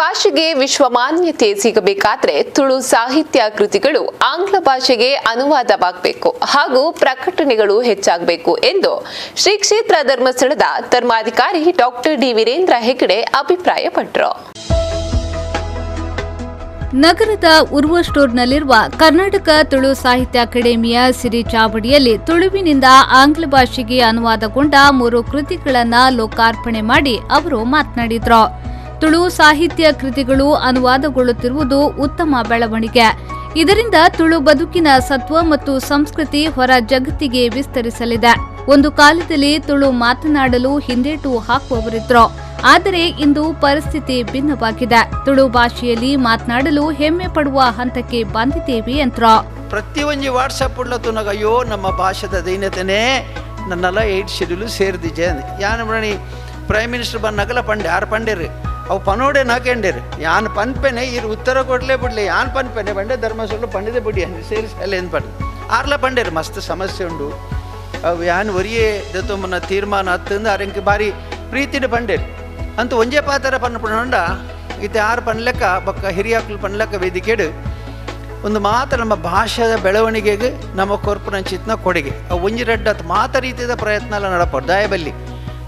ಭಾಷೆಗೆ ವಿಶ್ವಮಾನ್ಯತೆ ಸಿಗಬೇಕಾದ್ರೆ ತುಳು ಸಾಹಿತ್ಯ ಕೃತಿಗಳು ಆಂಗ್ಲ ಭಾಷೆಗೆ ಅನುವಾದವಾಗಬೇಕು ಹಾಗೂ ಪ್ರಕಟಣೆಗಳು ಹೆಚ್ಚಾಗಬೇಕು ಎಂದು ಶ್ರೀ ಕ್ಷೇತ್ರ ಧರ್ಮಸ್ಥಳದ ಧರ್ಮಾಧಿಕಾರಿ ಡಾಕ್ಟರ್ ಡಿ ವೀರೇಂದ್ರ ಹೆಗ್ಗಡೆ ಅಭಿಪ್ರಾಯಪಟ್ಟರು. ನಗರದ ಉರ್ವ ಸ್ಟೋರ್ನಲ್ಲಿರುವ ಕರ್ನಾಟಕ ತುಳು ಸಾಹಿತ್ಯ ಅಕಾಡೆಮಿಯ ಸಿರಿ ಚಾವಡಿಯಲ್ಲಿ ತುಳುವಿನಿಂದ ಆಂಗ್ಲ ಭಾಷೆಗೆ ಅನುವಾದಗೊಂಡ ಮೂರು ಕೃತಿಗಳನ್ನು ಲೋಕಾರ್ಪಣೆ ಮಾಡಿ ಅವರು ಮಾತನಾಡಿದರು. ತುಳು ಸಾಹಿತ್ಯ ಕೃತಿಗಳು ಅನುವಾದಗೊಳ್ಳುತ್ತಿರುವುದು ಉತ್ತಮ ಬೆಳವಣಿಗೆ. ಇದರಿಂದ ತುಳು ಬದುಕಿನ ಸತ್ವ ಮತ್ತು ಸಂಸ್ಕೃತಿ ಹೊರ ಜಗತ್ತಿಗೆ ವಿಸ್ತರಿಸಲಿದೆ. ಒಂದು ಕಾಲದಲ್ಲಿ ತುಳು ಮಾತನಾಡಲು ಹಿಂದೇಟು ಹಾಕುವವರಿದ್ರು. ಆದರೆ ಇಂದು ಪರಿಸ್ಥಿತಿ ಭಿನ್ನವಾಗಿದೆ. ತುಳು ಭಾಷೆಯಲ್ಲಿ ಮಾತನಾಡಲು ಹೆಮ್ಮೆ ಪಡುವ ಹಂತಕ್ಕೆ ಬಂದಿದ್ದೇವೆ ಎಂದ್ರು. ಪ್ರತಿಯೊಂಜಿ ವಾಟ್ಸಪ್ ಉಳ್ಳ ತೂನಗ, ಅಯ್ಯೋ, ನಮ್ಮ ಭಾಷೆದ ದೈನ್ಯತೆನೇ ನನ್ನೆಲ್ಲ ಏಯ್ಟ್ ಶೆಡ್ಯೂಲು ಸೇರಿದಿಜೆ. ಯಾನ್ ಬಣಿ ಪ್ರೈಮ್ ಮಿನಿಸ್ಟರ್ ಬಂದಾಗಲ ಪಂಡೆ ಆರು ಪಂಡೇರು ಅವು ಪನೋಡೆ ನಾಕೆಂಡೇರು. ಯಾನ್ ಪನ್ಪೆನೆ, ಇರು ಉತ್ತರ ಕೊಡ್ಲೇ ಬಿಡ್ಲಿ. ಯಾನ್ ಪನ್ಪೆನೆ ಬಂಡೆ ಧರ್ಮಸ್ಥಳ ಪಂಡಿದೆ ಬಿಡಿ ಅಂದ್ ಸೇರಿಸಿ ಅಲ್ಲ ಏನು ಪಂಡೆ ಆರ್ಲ ಪಂಡೇರು. ಮಸ್ತ್ ಸಮಸ್ಯೆ ಉಂಡು, ಅವು ಯಾನ್ ಒರಿಯೇ ದತ್ತೊಂಬನ ತೀರ್ಮಾನ ಹತ್ತಂದು ಅರೆಂಕ್ ಬಾರಿ ಪ್ರೀತಿಡ್ ಪಂಡೇರು ಅಂತ. ಒಂಜೇ ಪಾತ್ರ ಪನ್ಪುಂಡ ಇತ್ತೆ ಆರು ಪನ್ಲೆಕ್ಕ ಬೊಕ್ಕ ಹಿರಿಯಾಕ್ಲು ಪನ್ಲೆಕ್ಕ ವೇದಿಕೆಡು ಒಂದು ಮಾತ್ರ ನಮ್ಮ ಭಾಷೆಯ ಬೆಳವಣಿಗೆಗೆ ನಮ್ಮ ಕೊರ್ಪುನಂಚಿತ್ನ ಕೊಡುಗೆ. ಅವು ಒಂಜಿ ರಡ್ಡ್ ಅತ್, ಮಾತ ರೀತಿಯ ಪ್ರಯತ್ನ ಎಲ್ಲ ನಡಪಡು. ದಯಬಲ್ಲಿ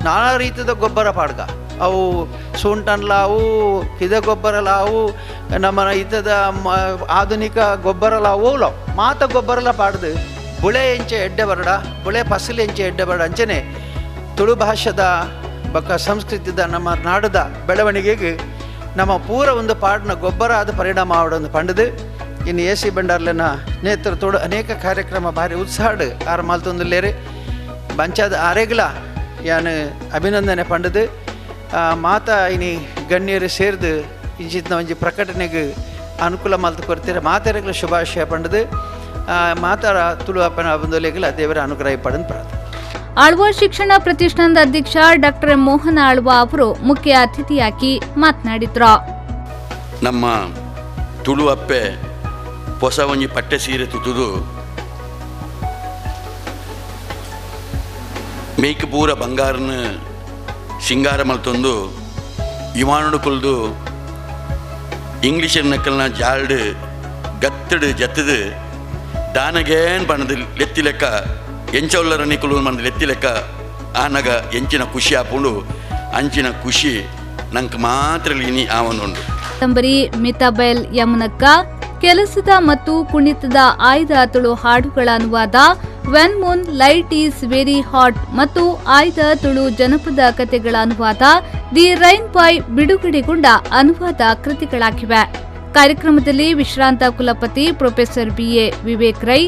ನಾನಾ ರೀತಿಯ ಗೊಬ್ಬರ ಪಾಡ್ಗ, ಅವು ಸೂಂಟನ್ಲಾವು, ಹಿದ ಗೊಬ್ಬರಲಾವು, ನಮ್ಮ ಇತದ ಆಧುನಿಕ ಗೊಬ್ಬರಲಾವು, ಲಾವು ಮಾತ ಗೊಬ್ಬರಲ ಪಾಡ್ದು ಬುಳೆ ಎಂಚೆ ಎಡ್ಡೆ ಬರಡ, ಬುಳೆ ಫಸಲು ಎಂಚೆ ಎಡ್ಡೆ ಬರಡ, ಅಂಚನೆ ತುಳು ಭಾಷೆದ ಬೊಕ್ಕ ಸಂಸ್ಕೃತಿದ ನಮ್ಮ ನಾಡದ ಬೆಳವಣಿಗೆಗೆ ನಮ್ಮ ಪೂರ ಒಂದು ಪಾಡಿನ ಗೊಬ್ಬರ ಆದ ಪರಿಣಾಮ ಆವಡೊಂದು ಪಂಡದು. ಇನ್ನು ಎ ಸಿ ಭಂಡಾರ್ಲೆನ ನೇತೃತ್ವಡು ಅನೇಕ ಕಾರ್ಯಕ್ರಮ ಭಾರಿ ಉತ್ಸಾಹಡ್ ಆರ್ ಮಾಲ್ತೊಂದುಲ್ಲೇರು. ಬಂಚಾದ ಆರೆಗ್ಲ ಯಾನ್ ಅಭಿನಂದನೆ ಪಂಡದು, ಮಾತಾ ಇನಿ ಗಣ್ಯರು ಸೇರ್ದು ಇಂಚಿತ್ನ ಒಂಜಿ ಪ್ರಕಟಣೆಗೆ ಅನುಕೂಲ ಮಲ್ತು ಕೊರ್ತೀರ. ಮಾತೆರೆಗ್ಲ ಶುಭಾಶಯ ಪಂಡದು, ಮಾತಾರ ತುಳು ಅಪ್ಪನ ಬಂದೋಲೆಗ್ಲ ದೇವರ ಅನುಗ್ರಹ ಪಡೆದು ಪ್ರಾರ್ಥನೆ. ಆಳ್ವ ಶಿಕ್ಷಣ ಪ್ರತಿಷ್ಠಾನದ ಅಧ್ಯಕ್ಷ ಡಾಕ್ಟರ್ ಮೋಹನ ಆಳ್ವ ಅವರು ಮುಖ್ಯ ಅತಿಥಿಯಾಗಿ ಮಾತನಾಡಿದ್ರು. ನಮ್ಮ ತುಳು ಅಪ್ಪೆ ಹೊಸ ಒಂಜಿ ಪಟ್ಟೆ ಸೀರೆ ತುತ್ತುದು, ಮೇಕ್ ಪೂರ ಬಂಗಾರನ ಸಿಂಗಾರ ಮಲ್ತೊಂದು, ಇವಾನುಡು ಕುಲ್ದು ಇಂಗ್ಲೀಷರ್ ನಕಲ್ನ ಜಾಲ್ಡ್ ಗತ್ತಡು ಜತ್ತದು ದಾನಗೇನ್ ಪಣದು ಲೆತ್ತಿ ಲೆಕ್ಕ ಎಂಚೊಲ್ಲರ ನಿಕುಲು ಮಂದು ಲೆತ್ತಿ ಲೆಕ್ಕ ಆನಗ ಎಂಚಿನ ಖುಷಿ ಆಪುಂಡು, ಅಂಚಿನ ಖುಷಿ ನಂಗೆ ಮಾತ್ರ ಇನಿ ಆವೊಂದುಂಡು. ತಂಬರಿ ಮಿತಾಬೆಲ್ ಯಮುನಕ್ಕ ಕೆಲಸದ ಮತ್ತು ಕುಣಿತದ ಆಯ್ದ ತುಳು ಹಾಡುಗಳ ಅನುವಾದ "When Moon Light Is Very Hot" ಮತ್ತು ಆಯ್ದ ತುಳು ಜನಪದ ಕಥೆಗಳ ಅನುವಾದ the rain ಬಾಯ್ ಬಿಡುಗಡೆಗೊಂಡ ಅನುವಾದ ಕೃತಿಗಳಾಗಿವೆ. ಕಾರ್ಯಕ್ರಮದಲ್ಲಿ ವಿಶ್ರಾಂತ ಕುಲಪತಿ ಪ್ರೊಫೆಸರ್ ಬಿಎ ವಿವೇಕ್ ರೈ,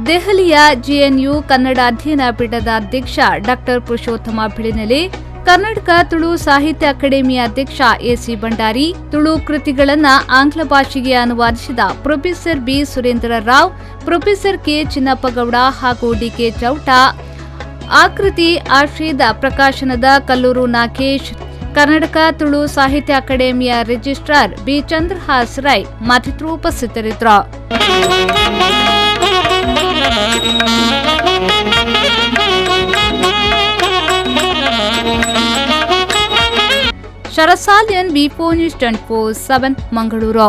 ದೆಹಲಿಯ ಜೆಎನ್ಯು ಕನ್ನಡ ಅಧ್ಯಯನ ಪೀಠದ ಅಧ್ಯಕ್ಷ ಡಾಕ್ಟರ್ ಪುರುಷೋತ್ತಮ ಬಿಳಿನೆಲೆ, ಕರ್ನಾಟಕ ತುಳು ಸಾಹಿತ್ಯ ಅಕಾಡೆಮಿಯ ಅಧ್ಯಕ್ಷ ಎಸಿ ಭಂಡಾರಿ, ತುಳು ಕೃತಿಗಳನ್ನು ಆಂಗ್ಲ ಭಾಷೆಗೆ ಅನುವಾದಿಸಿದ professor B Surendra Rao, professor K Chinnappa Gowda ಹಾಗೂ ಡಿಕೆ ಚೌಟ, ಆಕೃತಿ ಆಶ್ರಯದ ಪ್ರಕಾಶನದ ಕಲ್ಲೂರು ನಾಗೇಶ್, ಕರ್ನಾಟಕ ತುಳು ಸಾಹಿತ್ಯ ಅಕಾಡೆಮಿಯ ರಿಜಿಸ್ಟ್ರಾರ್ ಬಿ ಚಂದ್ರಹಾಸ್ ರೈ ಮತ್ತಿತರರು ಉಪಸ್ಥಿತರಿದ್ದರು. ಶರಸಾಲಿಯನ್, ವಿ 4 ನ್ಯೂಸ್ 24/7, ಮಂಗಳೂರು.